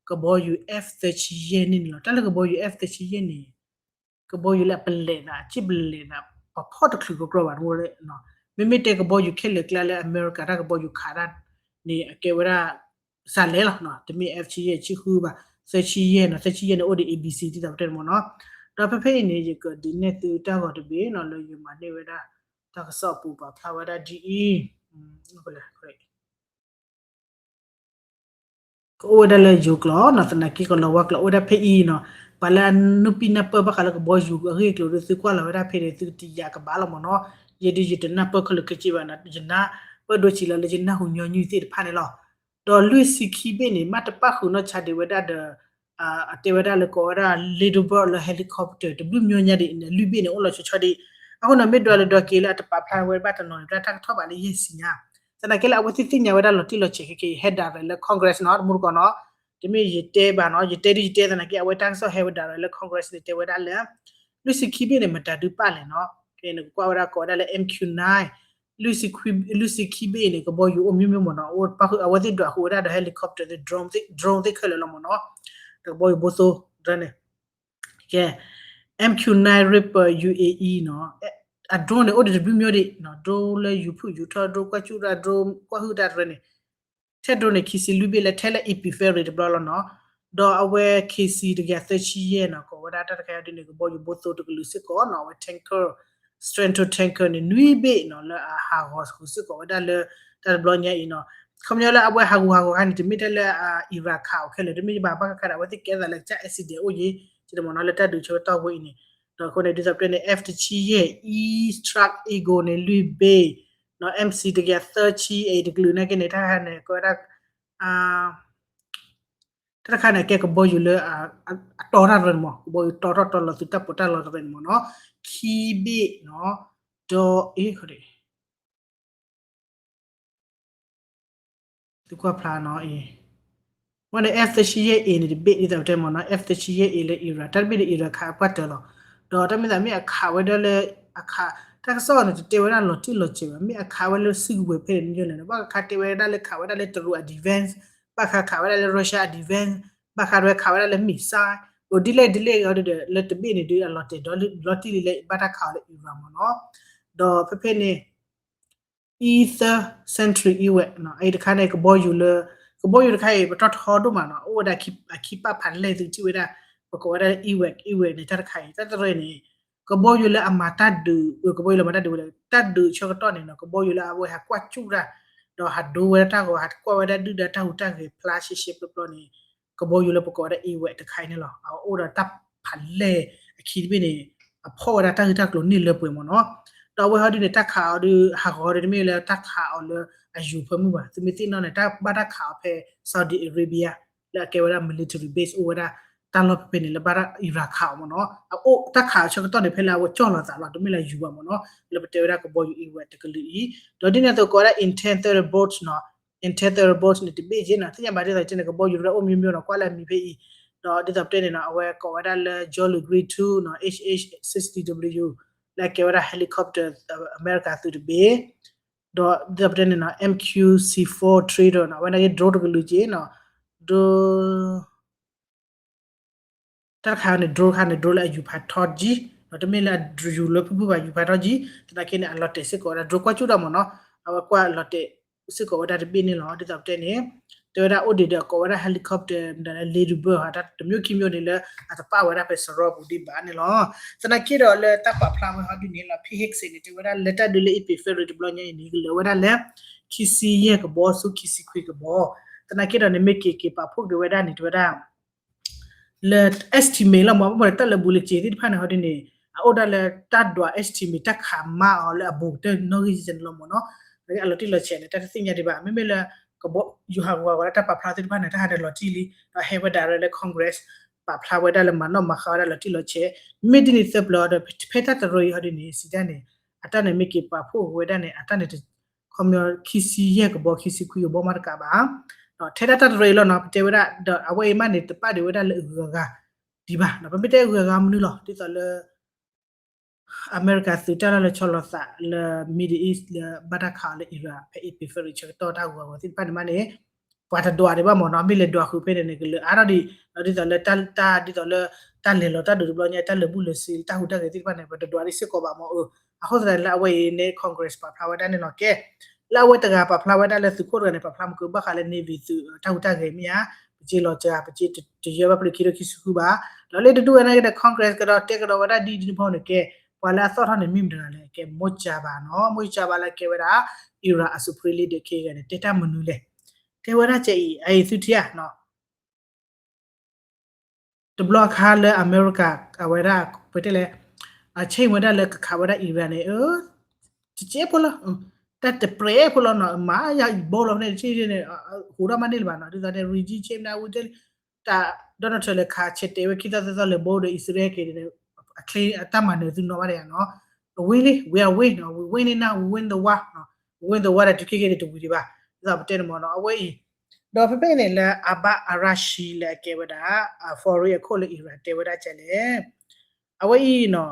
ကဘီယူၤ F သၢဆံယဲၢ်န့ၣ်န့ၣ်လီၤ. တၢ်လၢကဘီယူၤ F သၢဆံယဲၢ်န့ၣ် ကဘီယူၤလၢအပလဲၤသး အစ့ၣ်ပလဲၤသး ပဖီၣ်တချုးကကြီဘၣ်တဝဲလၢ မ့မ့ၢ်တဲကဘီယူၤခဲလၢာ်ကျါလၢအမဲရကၤတၢ်ကဘီယူၤခးတၢ်န့ၣ် အကဲဝဲဒၣ် စးလဲလီၤ, တမ့ၢ် F ဆံယဲၢ် ဆံဃုဘၣ် သၢဆံယဲၢ်နီၤ, သၢဆံယဲၢ်န့ၣ် အိၣ်ဒီး A B C ဒ်သိးပတဲန့ၣ်မ့ၢ်နီၤ. ဒီးဖဲဖဲအံၤန့ၣ် ယကဒုးနဲၣ်သုတၢ်ဂီၤတဘ့ၣ်နီၤ လၢယမၤန့ၢ်ဝဲဒၣ် တၢ်ကစီၣ်အပူၤပာ်ဖျါဝဲဒၣ်ဒ်အံၤ ကအိၣ်ဝဲဒၣ်လၢယိၤကျိာ်နီၤ, သနာ်က့ကလီၤဝါကျိာ်အိၣ်ဝဲဒၣ်ဖဲအံၤနီၤ, ပှၤလၢအနုာ်ပံနၢ်ပၢၢ်ဘၣ်ဃးလၢကဘီယူၤအဂ့ၢ်အကျိၤဒီး သုကွၢ်လီၤဝဲဒၣ်ဖဲန့ၣ် သုကတံာ်ယာ်ကဘၣ်လီၤမ့ၢ်နီၤ. ယဲဒုးယတနၢ်ပၢၢ်ခဲလၢာ်ခဲဆ့ဘၣ်နီၤ, ယနၢ်ပၢၢ်ဒိဆံးလီၤလၢယနၢ်ဟူညီနုၢ်သ့ၣ်တဖၣ်န့ၣ်လီၤ. ဒီးလွံၢ်ဆံခံဘ့ၣ်န့ၣ် မ့ၢ်တပၣ်ဃုာ်နီၢ်ဆါဒံးဝဲဒၣ်ဒီး အတဲဝဲဒၣ်လၢကိးဝဲဒၣ် Little Bird လၢ helicopter တဘျုးမံၤညါဒံး လွံၢ်ဘ့ၣ်န့ၣ် အိၣ်လီၤဆီဆီဒံး. အဃိန့ၣ် မ့ၢ်ဒွးလၢဒွးက့ၤလၢအတပာ်ဖျါဝဲဘၣ်တနီၤန့ၣ် တၢ်ကထီၣ်ဘးလၢယဲၢ်ဆံညါ သနာ်က့လၢအဝဲသ့ၣ်သ့ၣ်ညါဝဲဒၣ်လီၤတံၢ်လီၤဆဲးခဲက့ၤ ဟဲဒၣ်ရဲၣ်လၢ Congress နီၤ တမူတကိးနီၤ, တမ့ၢ်ယတဲဘၣ်နီၤ, ယတဲဒ်ယတဲသနာ်က့ အဝဲတၢ်ကစီၣ်ဟဲဝဲဒၣ်ရဲၣ်လၢ Congress န့ၣ် တဲဝဲဒၣ်လၢ လွံၢ်ဆံခံဘ့ၣ်န့ၣ် မတၤဒုးပာ်လဲၣ်နီၤ, ကဲနကကွၢ်ဝဲဒၣ်ကိးဝဲဒၣ်လၢ M Q nine လွံၢ်ဆံခံဘ့ၣ်အံၤန့ၣ် ကဘီယူၤအိၣ်မ့ၢ်မ့ၢ်မ့ၢ်နီၤ, အဝဲသ့ၣ်ဒွးဃုာ်ဝဲဒၣ်ဒီး helicopter သ့ၣ် drone သ့ၣ် drone သ့ၣ်ခဲလၢာ်လီၤမ့ၢ်နီၤ, တကဘီယူၤဘိသိန့ၣ် ကဲ M Q nine Reaper U A E နီၤ, အ drone န့ၣ် အိၣ်ဒီးတဘျုးမံၤဒံးနီၤ, drone လၢယူၤဖုၣ်ယူၤထီၣ် drone ကွၢ်ဆူၣ်တၢ် drone ကွၢ်ဟုၣ်တၢ်တရၢန့ၣ်, ထဲ drone န့ၣ် ခံဆံလွံၢ်ဘ့ၣ်လၢထဲလၢ epic fairy တဘျီလီၤနီၤ, ဒီးအဝဲ K C တကယၤသၢဆံယဲၢ်နီၤ, ကိးဝဲဒၣ်တၢ်တခါအံၤဒ်န့ၣ် ကဘီယူၤဘိသိတကလုာ်စ့ၢ်ကီးနီၤ, အဝဲ tanker Stratton tanker န့ၣ် နွံဘ့ၣ်နီၤ လၢအဟးဂီၤဃုာ်စ့ၢ်ကီးဝဲဒၣ်လၢ တၢ်တဘျီညါအံၤနီၤ, ခီပညီလၢအဝဲဟးဂူာ်ဟးဂီၤခါန့ၣ် တမ့ၢ်ထဲလၢအ Iran ခးအီၤခဲလၢာ် တမ့ၢ်ဘၣ် ဘၣ်ဃးဒီးအဝဲသ့ၣ်ကဲသးလၢကစၢ် accident အိၣ်ယံၤ ကမ့ၢ်နီၤ လၢတၢ်ဒုးဆၢကတီၢ်ဝဲအံၤန့ၣ်, ဒီးအဃိန့ၣ် ဒ်သိးပတဲန့ၣ် F တဆံယဲၢ် E Strike Eagle န့ၣ် လွံၢ်ဘ့ၣ်နီၤ, M C တကယၤသၢဆံအံၤတကလုာ်နာ်က့န့ၣ် တၢ်တခါန့ၣ် ကဝဲဒၣ် တၢ်တခါန့ၣ် ကဲကဘီယူၤလၢ အတီတၢ်တရၢန့ၣ်မ့ၢ် ကဘီယူၤတီထီၣ်တီလီၤသုးတၢ်ပီးတၢ်လီတရၢန့ၣ်မ့ၢ်နီၤ, ခံဘ့ၣ်နီၤ, ဒီး အ့ သုကွၢ်ဖျါနီၤအံၤ, ဝဲန့ၣ် F သၢဆံယဲၢ် A န့ၣ်တဘ့ၣ် ဒ်သိးပတဲမ့ၢ်နီၤ, F သၢဆံယဲၢ် A လၢ Iran တၢ်တဘ့ၣ်ဒီး Iran ခးအပှၢ်တၢၢ်လီၤ, ဒီးတၢ်မ့ၢ်သးမ့ၢ်အခးဝဲဒၣ်လၢ အခး တၢ်ကစီၣ်န့ၣ် တတဲဝဲဒၣ်လီၤတံၢ်လီၤဆဲးဘၣ်, မ့ၢ်အခးဝဲလၢစုကဝဲၤဖဲန့ၣ်မ့ၢ်န့ၣ် ဘၣ်ဃးတဲဝဲဒၣ်လၢခးဝဲဒၣ်လၢတရူးအ defense, ဘၣ်ဃးခးဝဲဒၣ်လၢ Russia အ defense, ဘၣ်ဃးဒၣ်ဝဲခးဝဲဒၣ်လၢ missile, အိၣ်ဒ်လဲၣ်ဒ်လဲၣ်ဂ့ၤဒီး လၢတဘ့ၣ်န့ၣ်ဒီး အလီၤတဲာ်ဒီးလီၤတံၢ်လံလၢဘၣ်တၢ်ခးအီၤလၢ Iran မ့ၢ်နီၤ, ဒီးဖဲဖဲန့ၣ် E third Century Ewak နီၤ, အအံၤတခါန့ၣ် ကဘီယူၤလၢ ကဘီယူၤတခါအံၤ ပတီၢ်ထီဒိၣ်မးနီၤ, အိၣ်ဝဲဒၣ်အခံပာ်ဖးလဲၢ်သုထံၣ်ဝဲဒၣ်, ပကိးဝဲဒၣ်လၢ Ewak, Ewak န့ၣ် တၢ်တခါအံၤ တၢ်တရၢန့ၣ် ကဘီယူၤလၢအမၤတၢ်ဒုး ကဘီယူၤလၢမၤတၢ်ဒုးဝဲလဲၣ် တၢ်ဒုးဆၢကတီၢ်န့ၣ်နီၤ ကဘီယူၤလၢအဝဲဟးကွၢ်စူၣ်တၢ် ဒီးဟးဒိဝဲဒၣ်တၢ်ဂီၤ ဟးကွၢ်ဝဲဒၣ်ဒုၣ်ဒါတၢ်ဟူးတၢ်ဂဲၤဖျါရှဲရှဲပျီပျီန့ၣ် ကဘီယူၤလၢပကိးဝဲဒၣ် A one တခါအံၤန့ၣ်လီၤ. အအိၣ်ဒီးတၢ်ဖးလဲၢ်အခံတဘ့ၣ်န့ၣ် အဖီၣ်ဝဲဒၣ်တၢ်ဂ့ၢ်တၢ်ကျိၤန့ၢ်လၢပှဲၤမ့ၢ်နီၤ. ဒီးအဝဲဟီဒုန့ၣ် တၢ်ခးအီၤဒု ဟးဂီၤဒု တမ့ၢ်လၢတၢ်ခးအီၤလၢအယူၤဖၢမုၢ်ဘၣ်. သုမ့ၢ်သ့ၣ်နီၣ်န့ၣ် တၢ်ဘၣ်တၢ်ခးအီၤဖဲ Saudi Arabia လၢအကဲဝဲဒၣ် military base အိၣ်ဝဲဒၣ်တၢ်လီၢ်ဖဲဖဲန့ၣ် လၢဘၣ်တၢ် Iran ခးအီၤမ့ၢ်နီၤ. အအိၣ်တၢ်ခးအီၤဆၢကတီၢ်န့ၣ် ဖဲလၢအဝဲကၠီၣ်လီၤသးလီၤ တမ့ၢ်လၢယူၤဘၣ်မ့ၢ်နီၤ. လၢပတဲဝဲဒၣ်ကဘီယူၤ A one တကလုာ်အံၤ ဒီးဒ်န့ၣ်အသိးကိးဝဲဒၣ် Interceptor boat နီၤ Interceptor boat န့ၣ် တဘ့ၣ်က့နီၤ သ့ၣ်ညါဘၣ်ဒ်သိးက့န့ၣ် ကဘီယူၤလၢအိၣ်မ့ၢ်မ့ၢ်နီၤ ကွၢ်လၢအမံၤဖဲအံၤ ဒီးဒ်သိးပတဲန့ၣ်နီၤ အဝဲကိးဝဲဒၣ်လၢ Jolly Green two နီၤ H H sixty W လၢအကဲဝဲဒၣ် helicopter အမဲရကၤသုးတဘ့ၣ် ဒီးဒ်သိးပတဲန့ၣ်နီၤ M Q C four Trident နီၤ အဝဲန့ၣ်က့ drone တကလုာ်က့နီၤ drone တၢ်တခါန့ၣ် drone တခါန့ၣ် drone လၢအယူၤဖးထီကံ ဒီးတမ့ၢ်လၢအယူၤလၢဖုၣ်ဖုၣ်ဘၣ် ယူၤဖးထီကံ သနာ်က့န့ၣ် အလီၤတဲာ်စ့ၢ်ကီးဝဲဒၣ် drone ကွၢ်ကၠူၣ်ဒီးမ့ၢ်နီၤ အဝဲကွၢ်လီၤတဲာ်စ့ၢ်ကီးဝဲဒၣ်တဘ့ၣ်န့ၣ်လီၤ. ဒ်သိးပတဲန့ၣ် တဲဝဲဒၣ်အိၣ်ဒံးဒီးကိးဝဲဒၣ် helicopter မတၤလၢ Ladybird ဟီ တၢ်တမျိုးခံမျိုးန့ၣ်လၢ အတပာ်ဝဲဒၣ်ဖဲစရီပူၤဒံးဘၣ်န့ၣ်လီၤ. သနာ်က့ဒီးလၢတၢ်ပာ်ဖျါဝဲဟီဒ်န့ၣ်လီၤ Pete Hegseth န့ၣ် တဲဝဲဒၣ်လၢတၢ်ဒုးလၢ April February တဘျီညါအံၤန့ၣ် ကလၢာ်ဝဲဒၣ်လၢ ခံဆံယဲၢ်ကဘီဆူခံဆံခွံကဘီ သနာ်က့ဒီးန့ၣ် မ့ၢ်က့ၤက့ၤပာ်ဖှိၣ်က့ၤဝဲဒၣ်န့ၣ် တဲဝဲဒၣ် လၢ estimate လီၤမ့ၢ် ဘၣ်မနုၤတၢ်လၢာ်ဘူၣ်လၢာ်စ့ၤသ့ၣ်တဖၣ်န့ၣ် ဟီဒ်န့ၣ် အအိၣ်ဒၣ်လၢတၢ်ဒွး estimate တၢ်ခးမးအီၤလၢအဘူးကတၢၢ်နီၣ်ဂံၢ်ယဲၢ်န့ၣ်လီၤမ့ၢ်နီၤ. အလီၤတံၢ်လီၤဆဲးန့ၣ် တၢ်တသ့ၣ်ညါဒံးဘၣ် မ့မ့ၢ်လၢ ကဘီယူၤဟးဂီၤဝဲဒၣ်တၢ်ပာ်ဖျါသ့ၣ်တဖၣ်န့ၣ် တၢ်ဟးဒၣ်လီၤတံၢ်လံ ဒီးဟဲဝဲဒၣ်လၢ Congress ပာ်ဖျါဝဲဒၣ်လၢမၤနီၣ်မၤဃါဝဲဒၣ်လီၤတံၢ်လီၤဆဲး မ့ၢ်ဒ်န့ၣ်သၢပျီဒီး ဖဲတၢ်တရၢအံၤဟီဒ်န့ၣ် စံးတၢ်န့ၣ် အတၢ်န့ၣ်မ့ၢ်က့ၤပာ်ဖှိၣ်ဝဲဒၣ်န့ၣ် အတၢ်န့ၣ် ခီပညီ ခံဆံယဲၢ်ကဘီ ခံဆံခွံကဘီမ့ၢ်တကးဘၣ် ထဲဒၣ်တၢ်တရၢအံၤလီၤနီၤ ပတဲဝဲဒၣ် ဒီးအဝဲအံၤမးန့ၣ် တပာ်ဒံးဝဲဒၣ်လၢအဂုၤအဂၤဒံးဘၣ် ပမ့ၢ်တဲအဂုၤအဂၤမနုၤလီၤ ဒ်သိးလၢ အမဲရကၤသုးတၢ်လီၢ်လၢဆီလီၤသးလၢ Middle East လၢဘၣ်တၢ်ခးအီၤလၢ Iran ဖဲ April February ဆၢကတီၢ်တၢ်ဂီၤဂီၤသ့ၣ်တဖၣ်န့ၣ်မးန့ၣ် ပှၤတဒွးဒံးဘၣ်မ့ၢ်နီၤ မ့ၢ်လဲၤဒွးဃုာ်ဖဲန့ၣ်န့ၣ် ကလၢာ်အါထီၣ်ဒံး ဒီးဒ်သိးလၢတၢ် ဒ်သိးလၢ တၢ်လဲၤလီၤတၢ်ဒုးတဘျီညါ တၢ်လၢာ်ဘူၣ်လၢာ်စ့ၤ တၢ်ဟူးတၢ်ဂဲၤသ့ၣ်တဖၣ်န့ၣ် ပတဒွးဒံးစ့ၢ်ကီးဘၣ်မ့ၢ်အၢ အဃိသတးန့ၣ်လၢအဝဲအံၤန့ၣ် Congress ပာ်ဖျါဝဲဒၣ်န့ၣ်လီၤ ကဲ လၢအဝဲတဂၤပာ်ဖျါဝဲဒၣ်လၢသုးခိၣ်တဂၤန့ၣ် ပာ်ဖျါမုၢ်ကဘၣ်ဃးလၢ Navy သုးတၢ်ဟူးတၢ်ဂဲၤမ့ၢ်ဧါ ပစ့လီၤစှၤ ပစ့တယၢဘၣ်ဖဲလၢခံထိခံဆံဃုဘၣ် ဒီးလၢတဒူၣ်ဝဲနာ်က့ဒီး Congress ကဒီးတဲကဒီးဝဲဒၣ်ဒ်ဒ်န့ၣ်ဖီန့ၣ်ကဲ ပှၤလၢအသီၣ်ထီၣ်န့ၣ်မ့ၢ်မတၤတဂၤလဲၣ် ကဲ မိၢ်ကၠၢဘၣ်နီၤ မိၢ်ကၠၢဘၣ်လၢကဲဝဲဒၣ် Iran အ supreme leader ခံဂၤန့ၣ် တဲတၢ်မနုၤလဲၣ် တဲဝဲဒၣ်ကဲအံၤ အအံၤသုထံဧါနီၤ တဘျီအခါလၢအမဲရကၤ အဝဲဒၣ် ပတဲလဲၣ် အ change ဝဲဒၣ်လၢကခးဝဲဒၣ် Iran န့ၣ် တစဲးဖိလီၤ တၢ်တပြဲးဖိလီၤနီၤ မၤယၤအံၤဘီလီၤဖဲန့ၣ် တဆံန့ၣ် ဟူးထီၣ်မးန့ၣ်လၢၤဘၣ်နီၤ ဒ်သိးန့ၣ် regime change မ့ၢ်ဝံၤတဲ တၢ် Donald Trump လဲၤခးဆဲးတဲာ်ဝဲခံသီသၢသီလဲၤဘီဒီး အံၣ်စရ့လးက့ၤန့ၣ် အချ့အတၢ်မၤနၢၤသုနီၢ်ဘၣ်ဒံးနီၤ အဝံၤလံ we are win နီၤ we win it now we win the war နီၤ we win the war ဒီးတုၤခဲက့ၤန့ၣ်တဝံၤဒံးဘၣ် ဒ်သိးပတဲန့ၣ်မ့ၢ်နီၤ အဝဲအံၤ ဒီးဖဲဖဲန့ၣ်လၢ Abbas Araghchi လၢအကဲဝဲဒၣ် အ foreign အခိၣ်လၢ Iran တဲဝဲဒၣ်ကဲလဲၣ် အဝဲအံၤနီၤ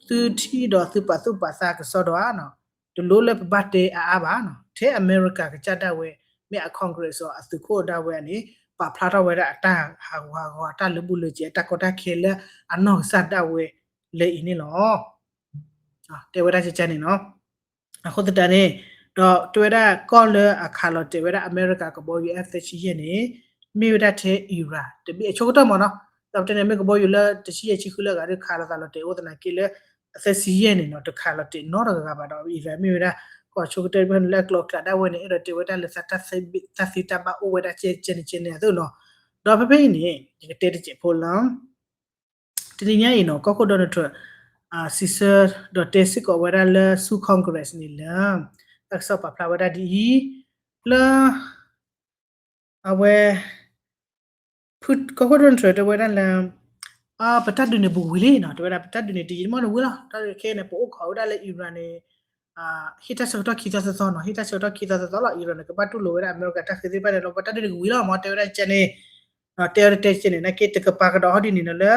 သုထံၣ်ဒီးသုပာ်သူၣ်ပာ်သးကစီဒီဧါနီၤ တလိၣ်လၢပဘၣ်တဲအါအါဘၣ်နီၤ ထဲအမဲရကၤကစၢ်ဒၣ်ဝဲ မ့ၢ်အ Congress အီၤအသုးခိၣ်ဒၣ်ဝဲန့ၣ် ပာ်ဖျါထီၣ်ဝဲဒၣ်အတၢ်ဟးဂူာ်ဟးဂီၤ အတၢ်လၢာ်ဘူၣ်လၢာ်စ့ၤ အတၢ်ကီတၢ်ခဲလၢအနီၢ်ကစၢ်ဒၣ်ဝဲလၢအံၤန့ၣ်လီၤ တဲဝဲဒၣ်ကဲန့ၣ်နီၤ အဃိသတးန့ၣ် ဒီးတဲဝဲဒၣ်ကီၢ်လၢအခးလီၤတဲာ်ဝဲဒၣ်အမဲရကၤကဘီယူၤ F သၢဆံယဲၢ်န့ၣ် မ့ၢ်ဝဲဒၣ်ထဲ Iran တဘ့ၣ်အဆိကတၢၢ်မ့ၢ်နီၤ ဒီးပတဲန့ၣ်မ့ၢ်ကဘီယူၤလၢတဆံယဲၢ်ဆံဃုလၢအဂၤဒီးခးလီၤသးလီၤတဲာ်အိၣ်သနာ်က့လၢ အသၢဆံယဲၢ်န့ၣ်နီၤ တခးလီၤတဲာ်နီတဂၤဘၣ်ဒီး Iran မ့ၢ်ဝဲဒၣ် ကီၢ်ဆိကတၢၢ်တဖၣ်န့ၣ်လၢအကျိၤအကျဲဒၣ်ဝဲန့ၣ် အဲၣ်ဒိးတဲဝဲဒၣ်လၢ တၢ်သ့တၢ်ဘၣ်အိၣ်ဝဲဒၣ်ကဲကဲန့ၣ်ကဲန့ၣ်အသိးနီၤ ဒီးဖဲဖဲအံၤန့ၣ် ယကတဲတစဲးဖိလီၤ တနံၤညါအံၤနီၤ ကီၢ်ခိၣ် Donald Trump စံးဆၢဒီးတဲစ့ၢ်ကီးဝဲဒၣ်လၢဆူ Congress န့ၣ်လၢ တၢ်ကစီၣ်ပာ်ဖျါဝဲဒၣ်ဒ်အံၤ လၢ အဝဲ ကီၢ်ခိၣ် Donald Trump တဲဝဲဒၣ်လၢ ပတၢ်ဒုးန့ၣ်ပဝံၤလံနီၤ တဲဝဲဒၣ်ပတၢ်ဒုးန့ၣ်တယံာ်မ့ၢ်တဝံၤလီၤ တၢ်ခဲအံၤန့ၣ် ပအိၣ်ခိးဝဲဒၣ်လၢ Iran န့ၣ် ဟ့ၣ်တၢ်ဆၢကတီၢ်ခံသီသၢသီနီၤ ဟ့ၣ်တၢ်ဆၢကတီၢ်ခံသီသၢသီလီၤ Iran န့ၣ် ကဘၣ်တူၢ်လိာ်ဝဲဒၣ်အမဲရကၤတၢ်ဃ့သ့ၣ်တဖၣ်န့ၣ်လီၤ ပတၢ်ဒုးန့ၣ်ကဝံၤလီၤမ့ၢ်တဲဝဲဒၣ်ကဲန့ၣ် တဲဝဲဒၣ်တဲကဲန့ၣ် နာ်က့တကပၤကဒီးဟီဒ်န့ၣ်နီၤလၢ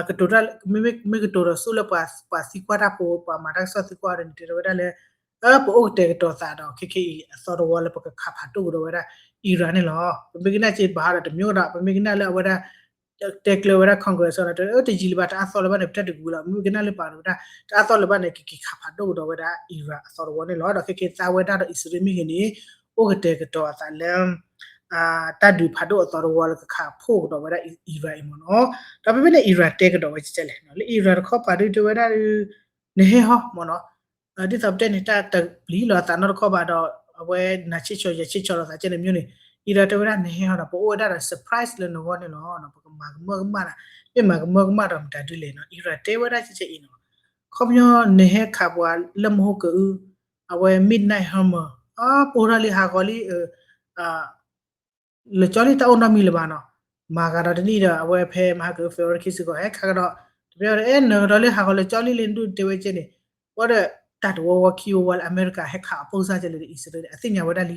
ကတိၤတၢ် မ့မ့ၢ်ကတိၤဒီးဆူလၢပှၤသံကွၢ်တၢ်ဖိ ပှၤမၤတၢ်ကစီၣ်သံကွၢ်ဒီးန့ၣ် တဲဝဲဒၣ်လၢ ပအိၣ်ကတဲာ်ကတီၤသးဒီးခဲခဲအံၤအသီတဝီလၢပကခးဖးဒိၣ်ကဒီးဝဲဒၣ် Iran န့ၣ်လီၤ ပမ့ၢ်ကနၣ်က့ဘၣ်ဒီးတမျိုးကဒီး ပမ့ၢ်ကနၣ်လၢအဝဲဒၣ် တဲကျၢၤဝဲဒၣ် Congress ဒီး တယံာ်လၢၤဘၣ် တအါသီလၢၤဘၣ်န့ၣ် ပတၢ်ဒုးကဝံၤလီၤ မ့မ့ၢ်ကနၣ်လၢပာ်ဝဲဒၣ် တအါသီလၢၤဘၣ်န့ၣ် ကက့ၤခးဖးဒိၣ်ကဒီးဝဲဒၣ် Iran အသီတဝီန့ၣ်လီၤ ဒီးခဲခဲသါဝဲဒၣ်ဒီး အံၣ်စရ့လးမ့ၢ်ဂ့ၤန့ၣ် အိၣ်ကတဲာ်ကတီၤအသးလၢ တၢ်ဒုးဖးဒိၣ်အသီတဝီလၢကခးဖှိၣ်ကဒီးဝဲဒၣ် Iran အံၤမ့ၢ်နီၤ. ဒီးဖဲဖဲန့ၣ် Iran တဲကဒီးဝဲကဲလဲၣ်နီၤ, လၢ Iran တခီပၤဒုတဲဝဲဒၣ် နဟဲဟီမ့ၢ်နီၤ, ဒ်သိးပတဲန့ၣ် တၢ်တပျံၤလီၤအသးနီတခီဘၣ်ဒီး အဝဲနၤဆ့ၣ်ဆီၣ်ယၤဆ့ၣ်ဆီၣ်လိာ်သးကဲန့ၣ်မ့ၢ်န့ၣ် Iran တဲဝဲဒၣ်နဟဲဟီဒီး ပအိၣ်ဝဲဒၣ်ဒီး surprise လၢနဂီၢ်န့ၣ်လီၤ. ပကမၤကမၢကမၣ်နၤ, မ့ၢ်မၤကမၢကမၣ်ဒီးမတၤဒုလဲၣ်နီၤ. Iran တဲဝဲဒၣ်ကဲအံၤနီၤ, ခီပညီနဟဲခးပှၤလၢမဟိကအု အဝဲ midnight hammer အပူၤထီၣ်လံဟးဂီၤလံ လၢကၠီလံတၢ်အိၣ်နီတမံၤလၢၤဘၣ်နီၤ. မၤဂၤဒီးတနံၣ်ဒီး အဝဲဖဲမဟါက February ခံဆံဃိး ဟဲခးကဒီး တပျီဒီး အဲ နကဒီးလံဟးဂီၤလၢကၠီလံလၢနဒူၣ်တဲဝဲကဲန့ၣ်, ဝဲဒီးတၢ်တဝီဝီခံဝီဝီလၢအမဲရကၤဟဲခးအပိၢ်စၢ်ကဲလဲၣ်ဒီး အံၣ်စရ့လး အသ့ၣ်ညါဝဲဒၣ်လံ.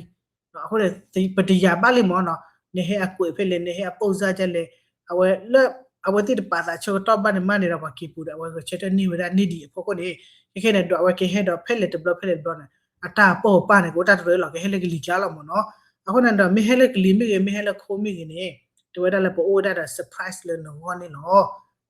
အဃိန့ၣ် ပတယာ်ဘၣ်လံမ့ၢ်နီၤ, နဟဲအကွဲးဖဲလဲၣ် နဟဲအပိၢ်စၢ်ကဲလဲၣ်, အဝဲလၢ အဝဲသ့ၣ်တပာ်သးဆၢကတီၢ်ဘၣ်န့ၣ်မးန့ၣ်ဒီး ပှၤက့ၤပူၤဒီး အဝဲဂဲၤဆၢထၢၣ်န့ၢ်ဝဲဒၣ်န့ၢ်ဒံးအဖီခိၣ်န့ၣ်, ခဲခဲန့ၣ်ဒီး အဝဲကဟဲဒီးဖဲလဲၣ်တဘျီဖဲလဲၣ်တဘျီန့ၣ် အတၢ်ပိၢ်ပာ်န့ၣ် ကအိၣ်တၢ်တရၢလီၤ ကဟဲလၢကလံၤကျါလီၤမ့ၢ်နီၤ. အဃိန့ၣ်ဒီး မ့ၢ်ဟဲလၢကလံၤမ့ၢ်ဂ့ၤ မ့ၢ်ဟဲလၢခိမ့ၢ်ဂ့ၤန့ၣ် တဲဝဲဒၣ်လၢပအိၣ်ဝဲဒၣ်ဒီး surprise လၢနဂီၢ်န့ၣ်လီၤ.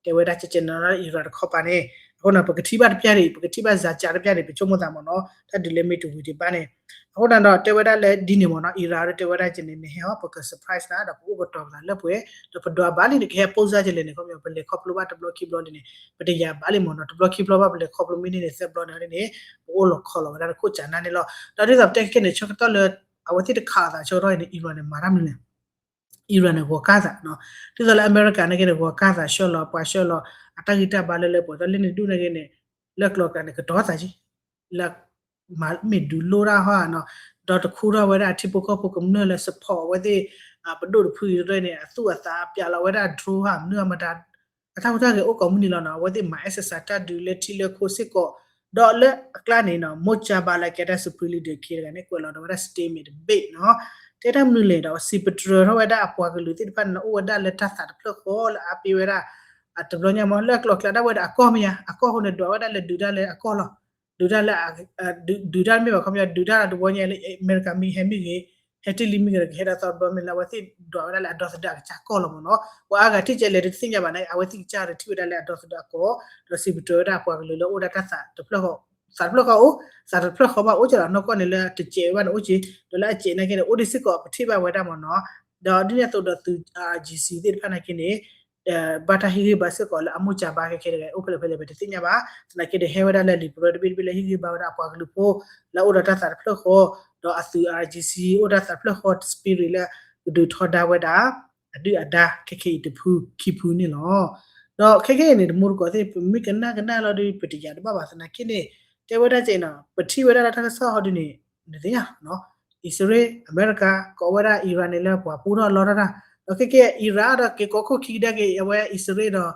တဲဝဲဒၣ်ကဲကဲနီၤ Iran တခီပၤန့ၣ်. အဃိန့ၣ် ပကထံၣ်ဘၣ်တပျၢ်ဒံး ပကထံၣ်ဘၣ်စၤကၢတပျၢ်န့ၣ် ပဆိကမိၣ်သးမ့ၢ်နီၤ တၢ်ဒုးလၢမ့ၢ်တဝံၤဒံးဘၣ်န့ၣ်. အဃိန့ၣ်ဒီး တဲဝဲဒၣ်လၢဒ်န့ၣ်မ့ၢ်နီၤ Iran တဲဝဲဒၣ်ကဲန့ၣ် နဟဲအီၤ ပက surprise နၤဒီး ပအိၣ်ကတီၤပသးလၢပှဲၤ ဒီးပဒွးဘၣ်လံ နကဟဲပိၢ်စၢ်ကဲလဲၣ်န့ၣ် ခီပညီ ပလဲၤခီဖျိဘၣ်တဘျီခံဘျီလံန့ၣ် ပတယာ်ဘၣ်လံမ့ၢ်နီၤ တဘျီခံဘျီဘၣ် ပလဲၤခီဖျိမ့ၢ်န့ၢ်န့ၣ် သၢဘျီန့ၣ်န့ၣ် ပအိၣ်လီၤခီလီၤဝဲဒၣ်တခိၣ်စးနါန့ၣ်လီၤ. ဒီးဒ်သိးပတဲခဲန့ၣ် ဆၢကတီၢ်လၢ အဝဲသ့ၣ်တခးအသးဆၢကတီၢ်အံၤန့ၣ် Iran န့ၣ် မၤတၢ်မနုၤလဲၣ် Iran န့ၣ် ဂီၤကၢ်သးနီၤ. ဒ်သိးလၢအမဲရကၤန့ၣ်က့န့ၣ် ဂီၤကၢ်သးဆှၢလီၤ ပှၤဆှၢလီၤ အတၢ်ဂံၢ်တၢ်ဘါလၢလၢပှဲၤဒီးလၢန့ၣ်ဒူၣ်န့ၣ်က့န့ၣ် လၢကျီၤကျါန့ၣ် ကတီၤသးက့ လၢ မ့ၢ်ဒုးလိၢ်တၢ်ဟီနီၤ ဒီးတခူထီၣ်ဝဲဒၣ်အထံဖိကီၢ်ဖိကမျၢၢ်လၢ support အဝဲသ့ၣ် ပဒိၣ်တဖုအံၤတဖျၢၣ်န့ၣ် အသူၣ်အသးပျးလီၤဝဲဒၣ် drone ဟီ မနုၤအမတၤ အတၢ်ဟူးတၢ်ဂဲၤအိၣ်ကိးမုၢ်နံၤလီၤနီၤ. အဝဲသ့ၣ်မၤ exercise တၢ်ဒုးလၢထံလၢခိစ့ၢ်ကီး ဒီးလၢအကျါန့ၣ်နီၤ မိၢ်ကၠါဘါလၢကဲတၢ် Supreme Leader ခံတဂၤန့ၣ် ကွဲးလီၤဒီးဝဲဒၣ် statement တဘ့ၣ်နီၤ တဲတၢ်မနုၤလဲၣ်ဒီး စံးပတြၢၤထီၣ်ဝဲဒၣ်အပှၤကလုာ်သ့ၣ်တဖၣ်န့ၣ် အိၣ်ဝဲဒၣ်လၢတၢ်သးတဖျၢၣ်ဃီလၢအါပ့ၤဝဲဒၣ် အတဘျီညါမ့ၢ် လၢအကျီၤကျါဒၣ်ဝဲဒီးအကီၢ်မ့ၢ်ဧါ အကီၢ်အဃိန့ၣ် ဒွးဝဲဒၣ်လၢဒုးတၢ်လၢအကီၢ်လီၤ. ဒုးတၢ်လၢ ဒုးတၢ်မ့ၢ်ဘၣ်ခီပညီ ဒုးတၢ်တဝီညါလၢ အမဲရကၤမ့ၢ်ဟဲမ့ၢ်ဂ့ၤ ဟဲတ့ၢ်လံမ့ၢ်ဂ့ၤဒီး ကဟဲဒၣ်သီတဘျီမ့ၢ်လၢ အဝဲသ့ၣ်ဒွးဝဲဒၣ်လၢအဒီသဒၢအကစၢ်ကီၢ်လီၤမ့ၢ်နီၤ. ပှၤအါဂၤထံၣ်ကဲလဲၣ်တသ့ၣ်ညါဘၣ်န့ၣ် အဝဲသ့ၣ်ကစၢ်ဒီးထံၣ်ဝဲဒၣ်လၢအဒီသဒၢအကီၢ် ဒီးစံးပတြၢၤဝဲဒၣ်ပှၤကလုာ်လၢအိၣ်ဒၣ်တၢ်သးတဖျၢၣ်ဃီ သးတဖျၢၣ်ဃီအိၣ် သးတဖျၢၣ်ဃီဘၣ်အိၣ်ကဒီးနီၢ်ကီၢ်န့ၣ်လၢတစဲးဝဲဘၣ်န့ၣ်အိၣ်က့ ဒီးလၢအစဲးနာ်က့န့ၣ် အိၣ်ဒံးစ့ၢ်ကီးပထံၣ်ဘၣ်ဝဲဒၣ်မ့ၢ်နီၤ. ဒီးဒ်န့ၣ်အသိးဒီးသုး IRGC သ့ၣ်တဖၣ်နာ်က့န့ၣ် ဘၣ်တၢ်ဟ့ၣ်ဂံၢ်ဘါစ့ၢ်ကီးလၢအမိၢ်ကၠါဘါခဲခဲတဂၤ အိၣ်ဖဲလဲၣ်ဖဲလဲၣ်ပတသ့ၣ်ညါဘၣ်. သနာ်က့ဒီးဟဲဝဲဒၣ်လၢလံာ်ပရၢတဘ့ၣ်တဘ့ၣ်လၢ ဟ့ၣ်ဂံၢ်ဘါဝဲဒၣ်အပှၤကလုာ်ဖိ လၢအအိၣ်ဒီးတၢ်သးတဖျၢၣ်ဃီ ဒီးအသုး IRGC အိၣ်တၢ်သးတဖျၢၣ်ဃီ spirit လၢကဒုးထီဒါဝဲဒၣ် အဒုၣ်အဒါခဲခဲအံၤတဖုခံဖုန့ၣ်လီၤ. ဒီးခဲခဲအံၤန့ၣ် တမူတကိးသ့ၣ် ပမ့ၢ်ကနၣ်ကနၣ်လီၤဒီး ပတယာ်တဘၣ်ဘၣ်သနာ်က့န့ၣ် တဲဝဲဒၣ်ကဲနီၤ ပထံၣ်ဝဲဒၣ်လၢတၢ်ကစီၣ်ဟီဒုန့ၣ် နသ့ၣ်ညါ အံၣ်စရ့လး အမဲရကၤ ကိးဝဲဒၣ် Iran န့ၣ်လၢပှၤပူထီၣ်လီထီၣ်တၢ် ဒီးခဲကဲ Iran ဒီးက့ၤကိးခိၣ်ခံကဒါက့ၤ အဝဲအံၣ်စရ့လးဒီး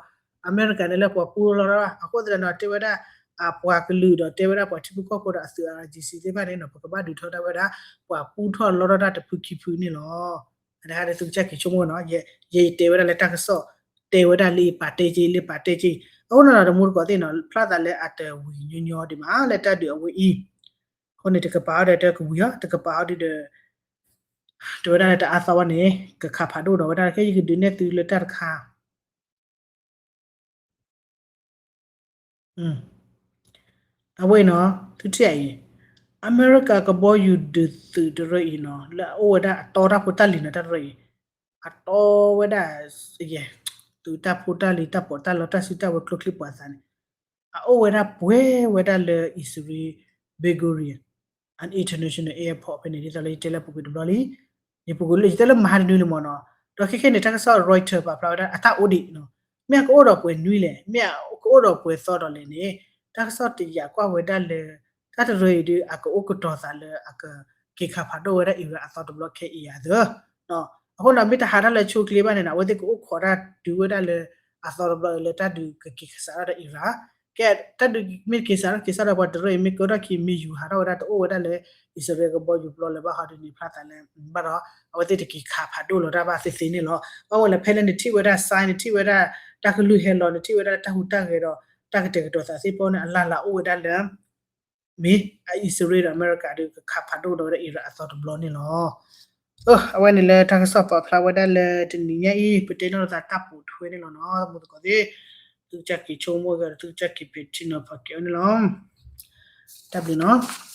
အမဲရကၤန့ၣ်လၢပှၤပူထီၣ်လီထီၣ်တၢ် အဃိသတးဒီး တဲဝဲဒၣ် အပှၤကလုာ်ဒီးတဲဝဲဒၣ်ပှၤထံဖိကီၢ်ဖိဒီးအသုး IRGC သ့ၣ်တဖၣ်န့ၣ်နီၤ ပကဘၣ်ဒုးထီဒါဝဲဒၣ် ပှၤပူထီၣ်လီထီၣ်တၢ်တဖုခံဖုန့ၣ်လီၤ. အန့ၣ်ဟဲဒီးသုကစၢ်က့ၤဆိကမိၣ်နီၤ ယဲယတဲဝဲဒၣ်လၢတၢ်ကစီၣ် တဲဝဲဒၣ်လၢပာ်တဲက့ၤ လၢပာ်တဲက့ၤ အဃိန့ၣ်ဒီး တမူတကိးသ့ၣ်နီၤ ဖျါသးလၢအတဝံၤညီညီဒံးမး လၢတၢ်ဒုးအဝဲအံၤ အဃိန့ၣ် တကပၤအီၤဒီးတကဝံၤအီၤ တကပၤအီၤဒုဒီး တဲဝဲဒၣ်လၢတအါသီဘၣ်န့ၣ် ကခးဖးဒိၣ်ဒီးဝဲဒၣ် ခဲယကဒုးနဲၣ်သုလၢတၢ်တခါ အဝဲအံၤနီၤ သုထံၣ်အံၤ အမဲရကၤကဘီယူၤဒုးသုးတရၢအံၤနီၤ လၢအအိၣ်ဝဲဒၣ်အတီတၢ်ဖိတၢ်လံၤနီၤ တၢ်တရၢအံၤ အတီဝဲဒၣ် သုးတၢ်ဖိတၢ်လံၤ တၢ်ပီးတၢ်လီ တၢ်စုတၢ်ဝဲၤ ကျိချံမျိာ်သၣ်န့ၣ် အအိၣ်ဝဲဒၣ်ပှဲၤဝဲဒၣ်လၢ အံၣ်စရ့လး Ben Gurion International Airport ဖဲန့ၣ် ဒ်သိးလၢယတဲလၢပူၤကွံာ်တဘျီလံ ယပူၤကွံာ်လၢယတဲလၢမဟါတနွံလံမ့ၢ်နီၤ ဒီးခဲခဲန့ၣ် တၢ်ကစီၣ် Reuters ပာ်ဖျါဝဲဒၣ် အတၢ်အိၣ်ဒံးနီၤ မ့ၢ်အကအိၣ်ဒီးပှဲၤနွံလဲၣ် မ့ၢ်အကအိၣ်ဒီးပှဲၤသီဒီးလဲၣ်န့ၣ် တၢ်ကစီၣ်တယာ်ကွၢ်ဝဲဒၣ်လၢ တၢ်တရၢအံၤဒုး အကအိၣ်ကတီၤသးလၢအကက့ၤခးဖးဒိၣ်ဝဲဒၣ် Iran အသီတဘျီခဲအံၤဧါသၢ အဃိန့ၣ် မ့ၢ်တဟးထီၣ်လၢဆိချ့ဘၣ်န့ၣ်နီၤ အဝဲသ့ၣ်ကအိၣ်ခိးတၢ်တုၤဝဲဒၣ်လၢ အသီတဘျီအံၤလၢတၢ်ဒုးကက့ၤကစးထီၣ်ဒီး Iran ကဲ တၢ်ဒုးမ့ၢ်က့ၤစးထီၣ်က့ၤစးထီၣ်ပှၤတရၢအံၤ မ့ၢ်ကဲထီၣ်ခံ မ့ၢ်ယူၤဟးထီၣ်ဝဲဒၣ်တအိၣ်ဝဲဒၣ်လၢ အံၣ်စရ့လးကဘီယူၤပျီလၢၤဘၣ်ဟီဒ်န့ၣ် ဖျါသးလၢ ဘၣ်ဒီး အဝဲသ့ၣ်တက့ၤခးဖးဒိၣ်လီၤတၢ်ဘၣ်သ့သ့န့ၣ်လီၤ. ဘၣ်ဝဲလၢဖဲလၢနထံၣ်ဝဲဒၣ် sign နထံၣ်ဝဲဒၣ် တၢ်ကလုၢ်ဟဲလီၤ နထံၣ်ဝဲဒၣ်တၢ်ဟူးတၢ်ဂဲၤဒီး တၢ်ကတဲာ်ကတီၤသးသ့ၣ်ဖီန့ၣ် အလၢ်လၢ်အိၣ်ဝဲဒၣ်လၢ မ့ၢ်အအံၣ်စရ့လးဒီးအမဲရကၤဒုးကခးဖးဒိၣ်ဒီးဝဲဒၣ် Iran အသီတဘျီန့ၣ်လီၤ. အဝဲန့ၣ်လၢတၢ်ကစီၣ်ပာ်ဖျါဝဲဒၣ်လၢတနံၤညါအံၤ ပတဲနီၢ်သးတၢ်ပိာ်ထွဲန့ၣ်လီၤနီၤ မူသကိးသ့ၣ် သုကစၢ်က့ၤဆိကမိၣ်က့ၤဒီး သုကစၢ်က့ၤပဲာ်ထံနီၤဖးက့ၤအီၤန့ၣ်လီၤ. တၢ်ဘျုးနီၤ